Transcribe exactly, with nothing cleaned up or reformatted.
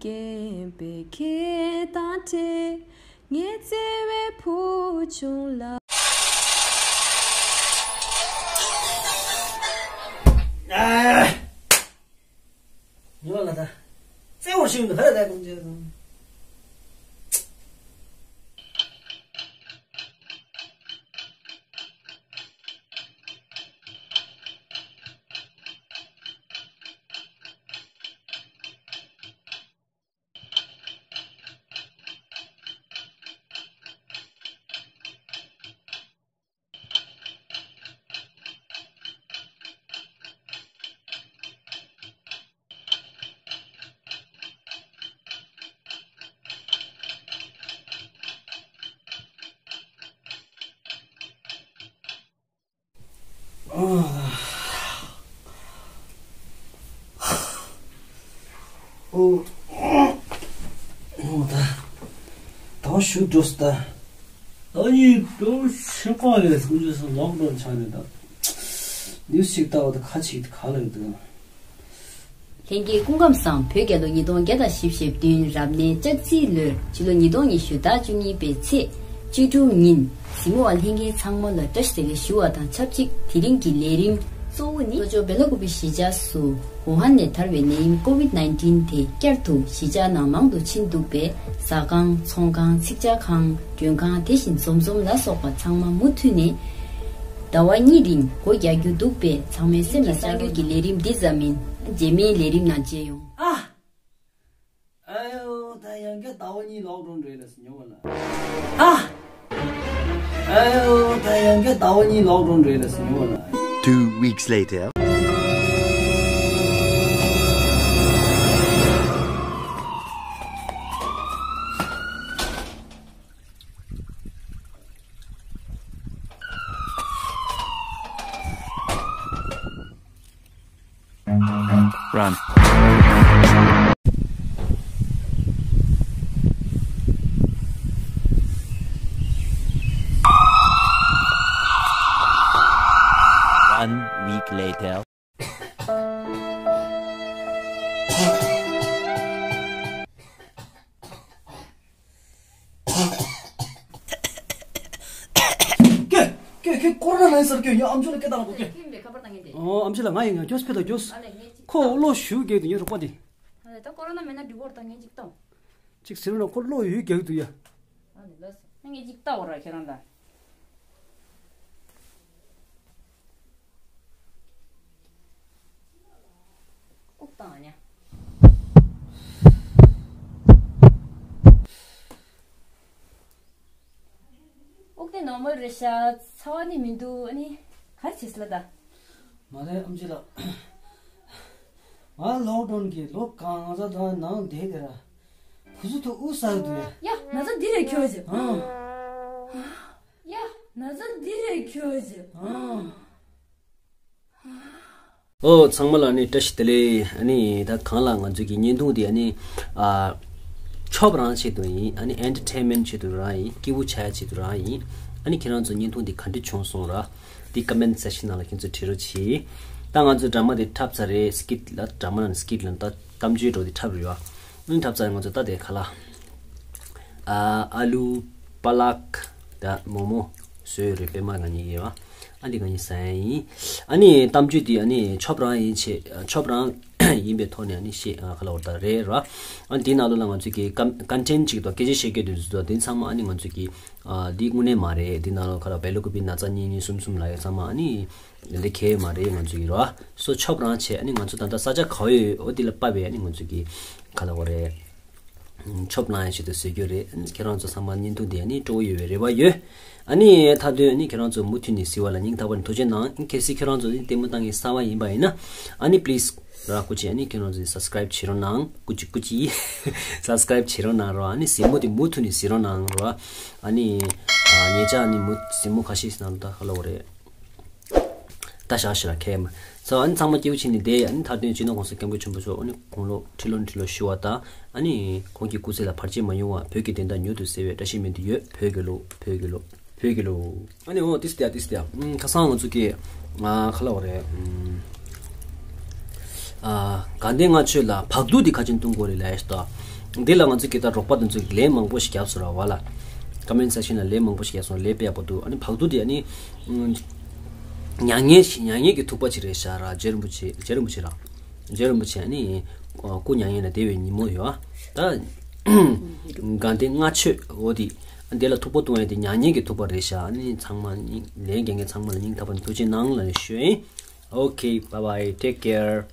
སྐྱེས་པའི་ཁྱེད་དང་འཕྲད། ངའི་བརྩེ་བའི་བུ་ཆུང་ལགས། ཉོ་ལ་ད། བརྩེ་བར་ཤིང་དུ་ཧ་ད་ཀུན་ཆེ་དང་། ཨོ། ཨོ། ད། ད་ཞུ་འགྲོ་སྟ། ད་ཡིན་འགྲོ་ཤི་ཀ་ལས་སུ་འཇུ་སུ་ལོག་འགྲོ་ཆ་ནས་ད། ནིའུ་སི་ཞིག་ལྟ་བ་ད་ཁ་ཅིག་ག་ལ་ཡོད་དོ། ལྷན་རྒྱས་སྐུ་ཁམས་བཟང་། བོད་རྒྱལ་ལོ་ཉིས་སྟོང་བརྒྱ་དང་བཞི་བཅུ་ཞེ་བདུན་རབ་གནས་ལྕགས་རྩིས་ལོའི་ཕྱི་ལོ་ཉིས་སྟོང་ཉི་ཤུ་ཟླ་བཅུ་གཉིས་པའི་ཚེས་བཅུ་དྲུག་ཉིན་གཟིགས་མོ་བ་ལྷན་རྒྱས་ཚང་མ་ལ་བཀྲ་ཤིས་བདེ་ལེགས་ཞུ་བ་དང་ཆབས་ཅིག་དེ་རིང་གི་ལས་རིམ་གཙོ་བོ་ནི། ལྷོ་ཕྱོགས་སྦེ་ལ་ཀུ་པི་གཞིས་ཆགས་སུ་ཝུ་ཧན་ནས་དར་བའི་ནད་ཡམས་ཀོ་ཝིད་ནའིན་ཊིན་དེ་བསྐྱར་དུ་གཞིས་ཆགས་ནང་མང་དུ་ཕྱིན་འདུག་པས་ཟ་ཁང་། ཚོང་ཁང་། ཚིག་ཇ་ཁང་། མགྲོན་ཁང་། དེ་བཞིན་འཛོམས་འཛོམས་ལ་སོགས་པ་ཚང་མ་མུ་མཐུད་ནས་ཟླ་བ་གཉིས་རིང་སྒོ་རྒྱག་རྒྱུ་འདུག་པས་ཚང་མས་སེམས་ལ་བསམ་རྒྱུ་གྱི་ལས་རིམ་འདི་ཙམ་ཡིན། རྗེས་མའི་ལས་རིམ་ནང་མཇལ་ཡོང་། ཨ། ཨ་ཡོ་ད་ཡང་བསྐྱར་ཟླ་བ་གཉིས་ལོག་འགྲོ་འདྲེ་ལ་སི་ཉོ་བ་ལ། ཨ། ཨ་ཡོ་ད་ཡང་བསྐྱར་ཟླ་བ་གཉིས་ལོག་འགྲོ་འདྲེ་ལ་སི་ཉོ་བ་ལ། Two weeks later. Run. One week later. ཀྱེ། ཀྱེ། ཀྱེ། ཀོ་རོ་ན་ན་ཡིན་ཟེར་ཀྱེ། ཡ་ཨམ་ཆོས་ལ་སྐད་བཏང་ལ་ཀྱེ། ཁྱིམ་པའི་ཁ་པར་བཏང་མཁན་དེ། ཨོ་ཨམ་ཆོས་ལ་ང་ཡིན། ང་ཁྱོད་སྤེལ་དང་ཁྱོད། ཨ་ལས་ངས་ཅིག་ཁོ་བློ་ཞུ་གེ་དུ་ངའི་རོགས་པ་དེ། ཨ་ལས་ད་ཀོ་རོ་ན་མེད་ན་འགྲིག་གོ་ར། ད་ངས་ཅིག་བཏང་། ཅིག་ཟེར་ན་ཁོ་བློ་ཡོད་རྒྱག་གི་འདུག་ཡ། ཨ་ལས་ལགས་སོ། ངས་ཅིག་བལྟ་འོ་ར་ཁྱེད་རང་ད། ཨུག་བཏང་ཨ་ཉ། ཨུག་དེ་ནོར་མལ་རེད་ཤག་ཚ་བ་ནི་མི་འདུག་ཨ་ནི་ག་རེ་བྱེད་སྲིད་ལ་ད། མ་རེད་ཨམ་ཆི་ལགས། ང་ལོག་ཌའོན་གྱི་ལོ་གང་ང་ཚོ་ད་ནང་བསྡད་དེ་ར། བུ་ཚོ་ཐུག་དབུགས་ཟ་གི་འདུག་ཡ། ཡ་ན་ཚ་འདི་རེད་ཁྱོད་ཟེར། ཨང་། ཡ་ན་ཚ་འདི་རེད་ཁྱོད་ཟེར། ཨང་། ཨོ་ཚང་མ་ལ་ནི་བཀྲ་ཤིས་བདེ་ལེགས། ཨ་ནི་ད་གང་ལ་ང་ཚོའི་གི་བརྙན་ཐུང་འདི་ཨ་ནི་ཨ་ཆོབ་རང་ཆེད་དུ་ཡིན། ཨ་ནི་ཨེན་ཊར་ཊེན་མེན་ཊི་ཆེད་དུ་རང་ཡིན། སྐྱིད་པོ་ཆགས་ཡ་ཆེད་དུ་རང་ཡིན། ཨ་ནི་ཁྱེད་རང་ཚོ་བརྙན་ཐུང་འདི་ག་འདྲ་བྱུང་སོང་ར། འདི་ཀོ་མེན་ཊི་སེག་ཤན་ནང་ལ་ཁྱེད་ཚོས་བྲིས་རོགས་གྱིས། ད་ང་ཚོའི་ཌ་ར་མ་འདི་འཁྲབ་ཚར་རེད། སི་ཀིཊ་ལ་ཌ་ར་མ་ནང་སི་ཀིཊ་ལ་ད་གཏམ་བརྗོད་འདྲ་བོ་འདི་འཁྲབ་རེད་བ། ཨ་ནི་འཁྲབ་ཚར་རེད། ང་ཚོ་ད་དེ་ག་ལ་ཨ་ཨ་ལུ་པ་ལག་ད་མོག་མོག་བཟོས་ཡོད་རེད། པད་མ་ང་གཉིས་ཀྱིས་བ། ཨ་འདི་ང་གཉིས་ཟ་ཡ་ཡིན། ཨ་ནི་གཏམ་བརྗོད་འདི་ཨ་ནི་ཆོབ་རང་ཡིན་ཆེད་ཆོབ་རང་ཡིན་པའི་ཐོག་ནས་ཨ་ནི་ཤེས་ཨ་ག་ལ་བར་ད་རེད་ར། ཨ་འདི་ནང་ལོགས་ལ་ང་ཚོས་ཀྱི་ཀམ་ཀོན་ཊེན་ཊི་ཅིག་དང་སྐད་ཆ་བཤད་རྒྱུ་དེ་ཚོ་དང་དེ་ཚང་མ་ཨ་ནི་ང་ཚོས་ཀྱི་ཨ་འདི་དངོས་གནས་མ་རེད། འདི་ནང་ལོགས་ག་ལ་བེ་ལོ་ཀུ་པི་ན་ཚ་གཉིས་གཉིས་གསུམ་གསུམ་ལབ་ཡ་ཚང་མ་ཨ་ནི་འདི་འདྲ་གལ་མ་རེད། ང་ཚོས་ཀྱི་ར་སོ་ཆོབ་རང་བྱས་ཨ་ནི་ང་ཚོ་ད་ལྟ་ས་ཆ་ག་བ་ཡོད་འོ་འདི་ལ་དཔག་པའི་ཨ་ནི་ང་ཚོས་ཀྱི་ག་ལ་བ་རེད། ཆོབ་ལངས་ཡ་ཆེད་དུ་བཟོས་རྒྱུ་རེད། ཁྱེད་རང་ཚོ་ཚང་མ་བརྙན་ཐུང་འདི་ཨ་ནི་སྤྲོ་བོ་ཡོད་པའི་རེ་བ་ཡོད། ཨ་ནི་མཐའ་དོན་ཨ་ནི་ཁྱེད་རང་ཚོ་མུ་མཐུད་ནས་གཟིགས་པ་ལ་སྙིང་ཐག་པ་ནས་ཐུགས་རྗེ་གནང་། གལ་སྲིད་ཁྱེད་རང་ཚོ་ཨ་ནི་ལྟད་མོ་བཏང་མཁན་གསར་པ་ཡིན་པ་ཡིན་ན་ཨ་ནི་པི་ལིས་ར་སྐུ་མཁྱེན་ཨ་ནི་ཁྱེད་རང་ཚོ་སབ་སི་ཀ་རའིབ་བྱེད་རོགས་གནང་། སྐུ་མཁྱེན་སྐུ་མཁྱེན་སབ་སི་ཀ་རའིབ་བྱེད་རོགས་གནང་རོགས། ཨ་ནི་གཟིགས་མོ་དེ་མུ་མཐུད་ནས་གཟིགས་རོགས་གནང་རོགས། ཨ་ནི་ཨ་ཉེ་ཆར་ཨ་ནི་མུ་གཟིགས་མོ་ཁ་ཤས་ནང་ད་ག་ལ་བ་རེད། ད་བཞག་ཤི་ར་ཁེ་མ་ཚ། ཨ་ནི་ཚང་མ་སྐྱིད་པོ་བྱས་ནས་བསྡད། ཨ་ནི་མཐའ་དོན་སྤྱི་ནོར་༸གོང་ས་༸སྐྱབས་མགོན་ཆེན་པོ་མཆོག་ཨ་ནི་དགུང་ལོ་ཁྲི་ལོ་ཁྲི་ལོ་ཞུ་བ་དང་། ཨ་ནི་ཁོང་གི་སྐུ་ཚེ་ལ་བར་ཆད་མ་ཡོང་བ། བོད་ཀྱི་བདེན་མཐའ་མྱུར་དུ་གསལ་བའི་བཀྲ་ཤིས་སྨོན་འདུན་ཡོད། བོད་རྒྱལ་ལོ། བོད་རྒྱལ་ལོ། བོད་རྒྱལ་ལོ། ཨ་ནི་འོ་ཏིས་ཏེ་ཡ་ཏིས་ཏེ་ཡ། ཨུམ་ཁ་སང་ང་ཚོ་གི་ཨ་ཁ་ལ་བ་རེད། ཨུམ་ ཨ། དགའ་ལྡན་ལྔ་མཆོད་ལ་བག་དུག་དེ་ག་ཅིག་བཏུང་དགོས་རེད་ལབ་ཡ་ཞིག་དང་། འདི་ལ་ང་ཚོ་གི་ད་རོགས་པ་དེ་ཚོས་ལན་མང་པོ་ཞིག་བརྒྱབ་སོང་ར་བ་ལ། ཀོ་མེན་སེག་ཤན་ལ་ལན་མང་པོ་ཞིག་བརྒྱབ་སོང་། ལན་དཔེ་ཡག་པོ་འདུག་ཨ་ནི་བག་དུག་དེ་ཨ་ནི་མྱ་ངན་ཞིག་མྱ་ངན་གྱི་ཐུག་པ་ཅིག་རེད་ཤག་ར། རྗེ་རིན་པོ་ཆེ། རྗེ་རིན་པོ་ཆེ་ར། རྗེ་རིན་པོ་ཆེ་ཨ་ནི་སྐུ་མྱ་ངན་ལས་འདས་པའི་ཉིན་མོ་ཡོད་ཨ། ད་དགའ་ལྡན་ལྔ་མཆོད་འོ་དེ། འདི་ལ་ཐུག་པ་བཏུང་ཡ་དེ་མྱ་ངན་གྱི་ཐུག་པ་རེད་ཤག་ཨ་ནི་ཚང་མ་སྙིང་། ལན་རྒྱག་མཁན་ཚང་མ་ལ་སྙིང་ཐག་པ་ནས་ཐུགས་རྗེ་གནང་ལབ་ནས་ཞུ་ཡིན། Okay, bye bye, take care.